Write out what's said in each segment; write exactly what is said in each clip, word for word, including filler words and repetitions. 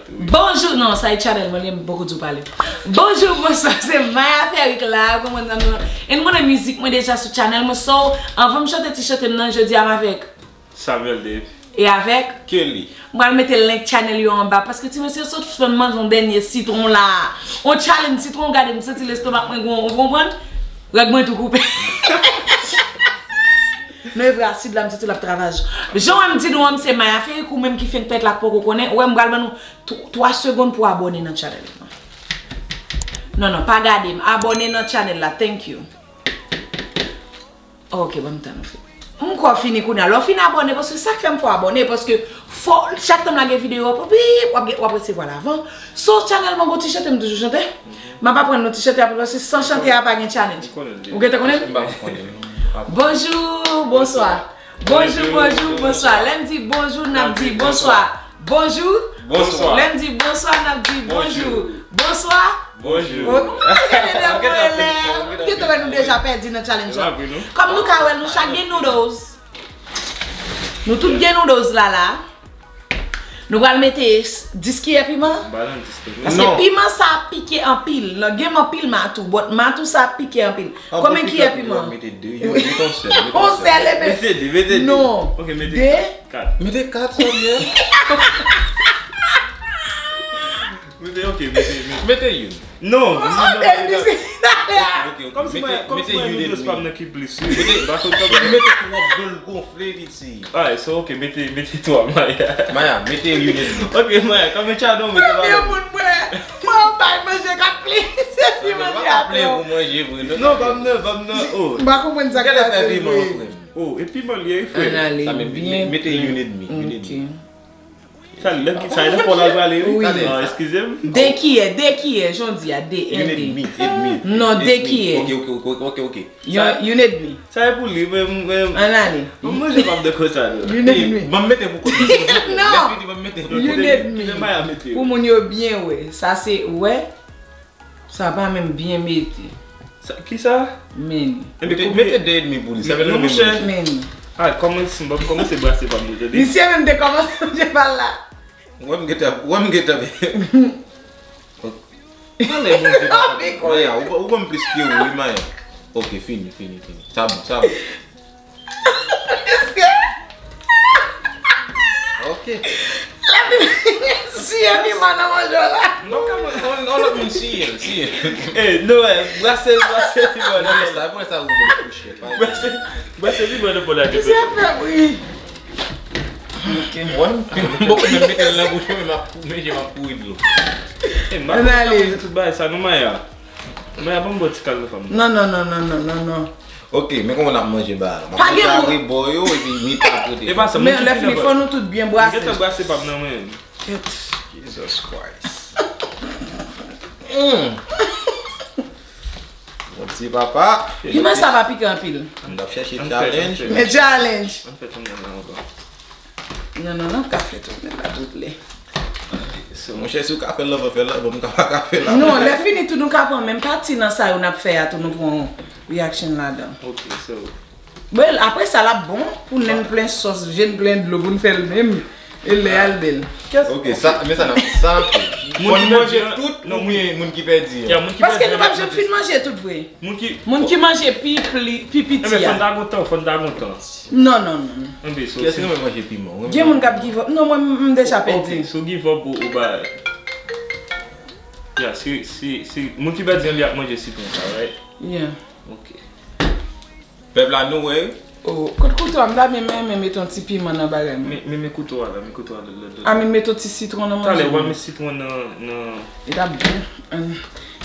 Bonjou, non, sa e channel mwen, li m poko di w pale. Bonjou, bonswa, se Maya Ferrick la, ou konprann nan nou. E nou konnen mizik mwen deja sou channel mwen, so, anvan m chante ti chante m nan, jodi a m avèk Samuel Dave. E avèk Kelly. M pral mete link channel yo anba, paske ti mesye sot fè m manje yon dènye sitwon la. On challenge sitwon, gade m santi lestomak mwen gwo, ou konprann? Règ mwen tou koupe. Non, e vre, asid la, m santi l ap travay. Jan w wè m di nou an, se Maya Ferrick, ou menm ki fenk pèt la, k poko konnen, ou wè m pral ban nou tw-, twa segonn pou abòne nan channel la. Non, non, pa gade m, abòne nan channel la, thank you. Ok, ban m tan nou fè. M kwè w fini kounye a. Lè w fin abòne, paske sa k fè m fè w abòne, paske fò, chak tan m lage videyo, w ap, w ap, w ap resevwa l avan. So, channel mwen gon ti chante, m toujou chante. M ap aprann nou ti chante apre, paske san chante a pa gen challenge. Ou gentan konnen l? M pa konnen. Bonjou, bonswa. Bonjou, bonjou, bonswa. Lè m di bonjou, n ap di bonswa. Bonjou. Bonswa. Lè m di bonswa, n ap di bonjou. Bonswa. Bonjou. Oh, nou pa gen de bon elèv. M gentan wè nou deja pèdi nan challenge la. Kòm nou ka wè l, nou chak gen noodles. Nou tout gen noodles la la. Nou pral mete s-, dis kiyè piman. Ba nou dis kiyè. Paske piman sa pike anpil. Nan gen anpil matou, but matou sa pike anpil. Konbyen kiyè piman? Mete de, yo, mete yon sèl, mete yon sèl. Mete de, mete de. Non. Ok, mete kat. Mete kat sèl, yeah. Mete, ok, mete, mete. Mete youn. Non, non, non, non. Ok, ok, ok. Kòmsi mwen, kòmsi mwen noodles pa m nan ki plis, wi. Mete, mete twòp dlo l gonfle vit. Ah, so, ok, mete, mete twa, Maya. Maya, mete youn edmi. Ok, Maya, kòm e chadon, mete pa. Premye moun mwen, mwen bay manje k ap pli. Se si manje ap pli. Pou manje vre, non? Non, pa m nan, pa m nan, oh. M pa konprann sa k pase vre. Oh, e piman li ye, frè. Ann ale, byen. Mete youn edmi, youn edmi. Sa, lè ki, sa, e nan fò l al prale, wi. Wi. Ah, eskize m. De kiyè, de kiyè, jan w di a, de, en, de. Youn edmi, edmi. Non, de kiyè. Ok, ok, ok, ok, ok. Youn, youn edmi. Sa e pou li, men, men. Ann ale. Mwen manje pa m de konsa, non. Youn edmi. Ban m mete pou kote. Non. Lè fini, ban m mete pou kote. Youn edmi. Pou moun yo byen wè. Sa se, wè. Sa pa menm byen mete. Sa, kisa? Men. Mete, mete de edmi pou li. Sa vle di menm. Men. Ah, kòmanse, m ap kòmanse brase pa m, tande. Misye menm te kòmanse manje pa l la. Wè m gentan, wè m gentan. Maya, ou, ou konn plis ke ou, wi, Maya. Ok, fini, fini, fini. Sa bon, sa bon. Eske? Ok. Siye piman nan manje w la. Non, kòman, on, on lòt moun siye l, siye l. Eh, non, eh, brase, brase piman nan. Sa, pou sa ou bon kouche. Brase, brase piman nan pou la. Misye ap fè bri. Ok. Wè, m poko menm mete l nan bouch mwen, men m ap pou-, men je m ap pouri dlo. Eh, m ap pouri tout bagay sa, non, Maya. Maya, ban m bò ti kal nan fanm nan. Non, non, non. Ok, men kòman n ap manje ba a? M ap mete a rebò yo, epi mitan akote. E pa sa, men lè fini, fò nou tout byen brase. M gentan brase pa m nan men. Kèt. Jesus Christ. Mm. Mon Dieu, papa. Piman sa pa pike anpil. M t ap chèche challenge. Men challenge. Ann fè tounen la ankò. Non, non, non, ka fè tounen la tout lè. Monchè, si w ka fè love, fè love, m ka pa ka fè love. Non, lè fini tou, nou ka pran menm pati nan sa yo n ap fè a tou, nou pran reaction ladan. Ok, so. Bon, apre sa, l ap bon pou nen n plen sòs, je n plen dlo, pou n fè l menm. E lè a l bèl. Ok, sa, men sa n ap, sa n ap fè. Fò n manje tout, oubyen moun ki pèdi an? Paske nou p ap janm fin manje tout vre. Moun ki, moun ki manje pi pli, pi piti a. Enben, fò n ta gon tan, fò n ta gon tan. Non, non, non, non. Enben, so, kiyès ki renmen manje piman? Gen moun k ap give up. Non, mwen, m, m deja pèdi. Ok, so give up ou, ou ba. Ya, si, si, si, moun ki pèdi an, li ap manje sitwon sa, right? Yeah. Ok. Pèp la, nou wè. Oh, kote kouto a? M ta byen renmen mete yon ti piman nan bagay mwen. Men, men, men kouto a la, men kouto a la, la, la. A, men mete yon ti sitwon nan manje mwen. Talè, w ap met sitwon nan, nan. Li t ap byen.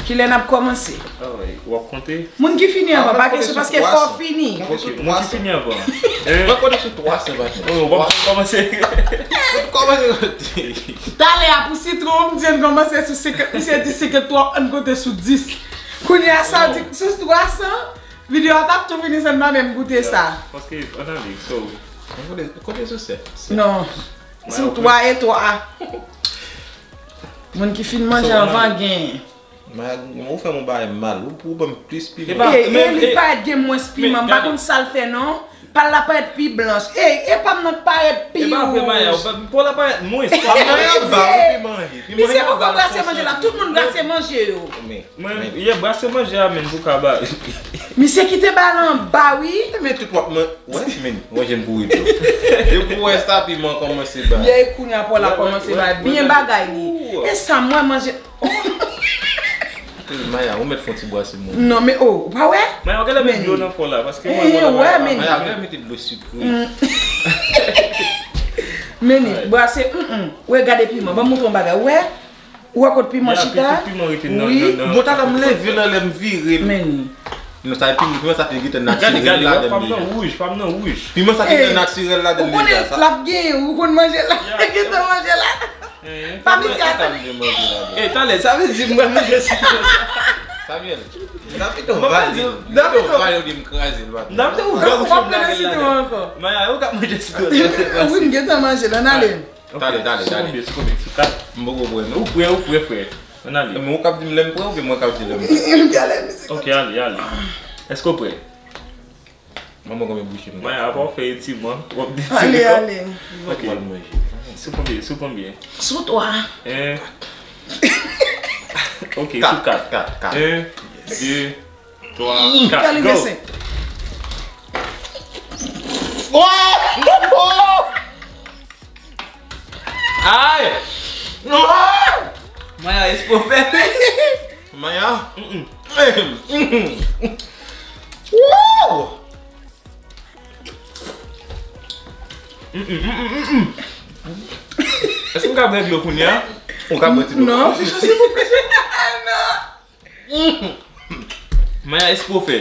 Kilè n ap kòmanse? Ah, w ap konte? Moun ki fini anvan, pa kesyon, paske fò w fini. Ok, moun ki fini anvan. Mwen konte sou twa san, patnè. Oh, w ap kòmanse. Kòmanse. Talè a pou sitwon, m di n kòmanse sou senkant, misye di senkant twa, ann konte sou dis. Kounye a sa, w di sou twa san. Videyo a t ap tou fini san n pa menm goute sa. Paske, ann ale, so. Kote, kote sou sèt? Non. Sou twa e twa. Moun ki fin manje anvan genyen. Maya, ou fè m yon bagay mal. Ou, ou ban m plis piman. E pa, e, men, e li e, parèt gen mwens piman. M pa konn sa l fè non. Pa l la parèt pi blanch. Ey, e pa m nan k parèt pi wouj. E pa vre, Maya. Ou pa, pa w la parèt mwens. Pa mwen anba, wi, piman ye. Piman ye anba. Misye poko brase manje la. Tout moun brase manje yo. Men, men, yè, brase manje a, men, pou ka ba. Misye kite ba l anba, wi. Men tout w ap man-, wè, men, manje m pou ri tou. Depi w wè sa, piman kòmanse ba. Yè, e kounye a pou la kòmanse ba. Byen bagay li. E sa, mwen manje. Maya, ou mèt fè yon ti bwase mwen. Non, men oh, ou pa wè? Maya, ou genlè met dlo nan fò la, paske mwen, mwen, wè, men Maya, genlè mete dlo sikre. Men ni, bwase, mm, mm. Wè, gade piman, ban m montre yon bagay. Wè? Ou wè kot piman chita? Wi. Bon, talè m leve nan lè m vire. Men ni. Non, sa piman, piman sa te gentan natirèl ladan l deja. Gade, gade, pa m nan wouj, pa m nan wouj. Piman sa te gentan natirèl ladan l deja. Ou konnen l ap genyen, ou konn manje la. Gentan manje la. Pa misye a. E, talè, sa vle di m pral manje sitwon sa. Samuel, n ap pito vale, n ap pito vale ou di m kraze l, pa. N ap pito vale. W ap manje sitwon ankò. Maya, ou k ap manje sitwon sa. Wi, m gentan manje l, ann ale. Talè, talè, talè. Sou konbyen, sou konbyen, sou kat? M poko prè, non. Ou prè, ou prè, frè. Ann ale. Men ou k ap di m lè m prè oubyen mwen k ap di lè m prè? Ok, ale, ale. Èske w prè? Manman konbyen bouche m. Mwen, apa w fè itiman, w ap detire kò. Ale, ale. Ok. Sou konbyen, sou konbyen? Sou twa. En. Ok, sou kat. Kat, kat, kat. En, de, twa, kat. Go. Oh! Oh! Ay! Maya, espo fè. Maya? Mm-mm. Mm-mm. Woo! Mm-mm, mm-mm, mm-mm. Èske m ka bwè dlo kounye a? Ou ka bwè ti dlo. Non, silvouplè. Non. Maya, espo fè.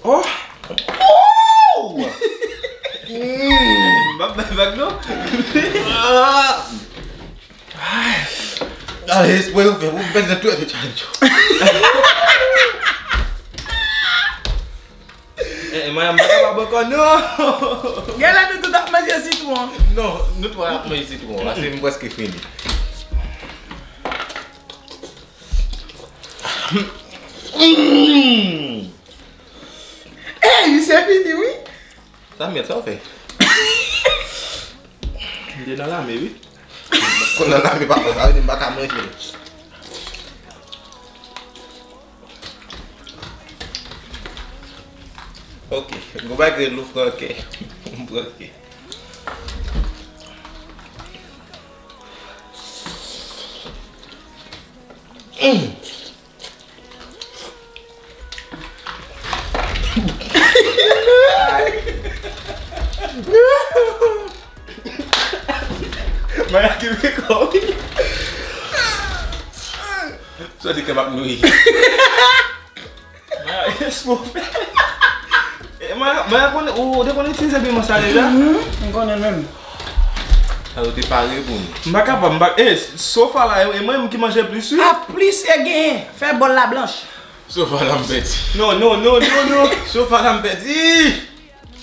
Oh! Oh! Mm. M ap bay vag non. Ah! Ay, espre yo fè pou m pèse tout challenge yo. Eh, eh, Maya, m pa kapab ankò non. Genlè nou tout ap manje sitwon. Non, nou twa ap manje sitwon. Pase m prèske fini. Mm. Ey, misye fini wi. Samuel, sa w fè? M te nan lame wi. Kon nan lame pa fè sa, vle di m pa ka manje. Ok, gon bagay ki rele lou franke. M franke. Mm. Maya ki piko wi. Soti ke m ap nouri. Maya, yes, mon frè. E, Maya, Maya konnen, ou te konn itilize piman sa deja? Mhm, m konnen menm. Sa yo te pare pou nou. M pa kapab, m pa, e, sofa la, e, e mwen menm ki manje plis, wi. A plis e genyen, fè bòl la blanch. Sofa la m pèdi. Non, non, non, non, non. Sofa la m pèdi.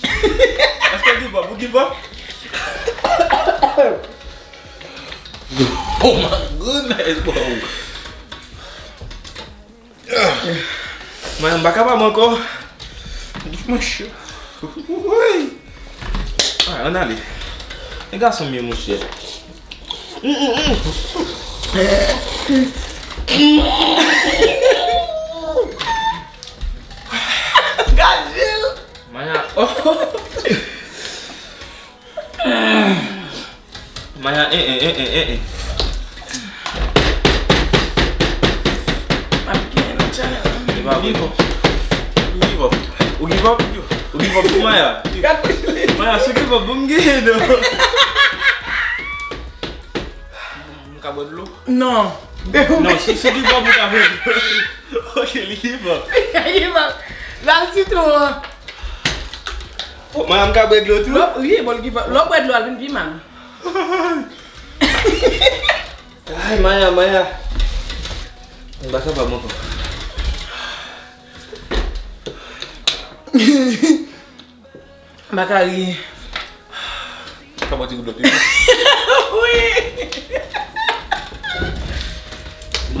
Èske w give up? Ou give up? Oh my goodness, bro. Mwen, m pa kapab ankò. Bouch mwen cho. Woy. Ay, ann ale. E gason m ye, monchè. Gade l. Maya, oh. Maya, eh, eh, eh, eh, eh, eh. Ap gen nan channel. E pa vre non. Ou give up. Ou give up? Ou give up pou Maya? Maya, si w give up, bon, m genyen non. M ka bwè dlo? Non. Non, si, si w give up, ou ka bwè dlo. Ok, li give up. Give up. L al sitwon an. Oh, Maya, m ka bwè dlo tou? Lò, wi, bon, l give up. Lè w bwè dlo, al vin pi mal. Ay, Maya, Maya. M pa kapab ankò. M pa ka ri. Sa pran ti gout dlo tou. Wi. M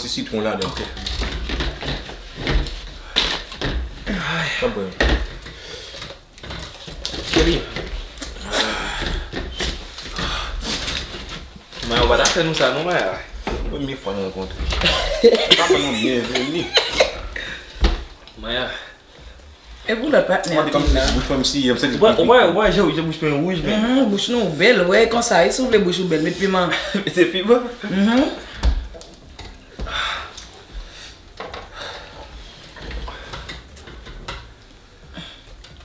ti sitwon ladan. Ok. Sa m pran. Cheri. Maya, ou pa ta fè nou sa non, Maya. Premye fwa nou rankontre. Papa nou byenveni. Maya. E pou lòt patnè a ki la. Bouch mwen m siye, m santi. Ou wè, ou wè, jan bouch mwen wouj, men. Mhm, bouch nou bèl, wè, konsa, e si w vle bouch ou bèl, met piman. Mete piman. Mhm.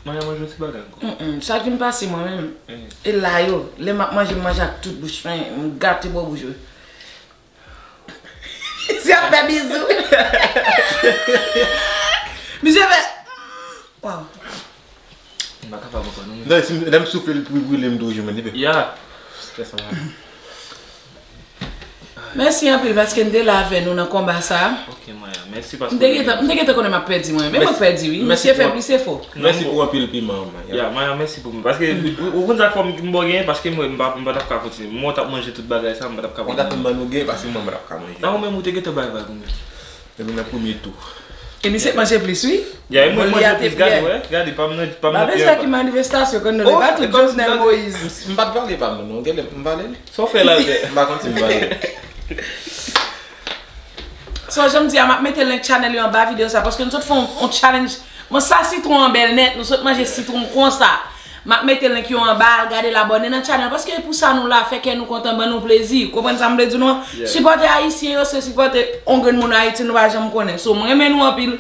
Mwen manje yon ti bagay ankò. Mm, mm. Sa vin pase mwen menm. Mm. E la yo, lè m ap manje, m manje ak tout bouch mwen, m gate bò bouch yo. Misye ap fè bizou. Misye fè. Waw. M pa kapab ankò non. Lè si, lè m soufle l pou brile m toujou, men li fè. Ya. Fè sa. Mèsi anpil paske n te la avè nou nan konba sa. Ok, Maya, mèsi paske. M te gentan, m te gentan konnen m ap pèdi mwen. Men mwen pèdi, wi. Misye fè plis efò. Mèsi pou anpil piman, Maya. Ya, Maya, mèsi pou mwen. Paske, ou, ou konn sa k fè m, m ba w genyen, paske mwen, m pa, m pa t ap ka kontinye. Mwen, w t ap manje tout bagay sa, m pa t ap ka kontinye. Mwen, w t ap manje. Nan, ou menm, ou te gentan bay vag, ou menm. Epi nan premye tou. E misye manje plis, wi. Ya, e mwen manje plis, gade, wè. Gade, pa m nan, pa m nan pye anba. Ki manifestasyon, konn nou, pa tout Jovenel Moïse. M pa t vale pa m, non, genlè m vale l. Sa w fè la, Zè? M pa konn si m vale l. So, jan m di a, m ap mete link channel yo anba videyo sa, paske nou sot fè yon, yon challenge. Bon, sa sitwon an bèl nèt, nou sot manje sitwon konsa. M ap mete link yo anba, al gade l, abòne nan channel, paske e pou sa nou la, fè kè nou kontan, ban nou plezi. Konprann sa m vle di nou an? Sipòte ayisyen yo, se sipòte yon grenn moun Ayiti, nou pa janm konnen. So, m renmen nou anpil.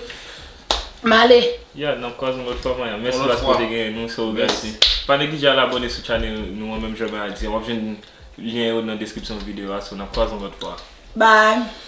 M ale. Ya, n ap kwaze yon lòt fwa, Maya. Mèsi paske w te genyen nou, so, mèsi. Pa neglije al abòne sou channel nou an, menm jan Maya di a. W ap jwenn lyen yo nan deskripsyon videyo a, so, n ap kwaze yon lòt fwa. Bye.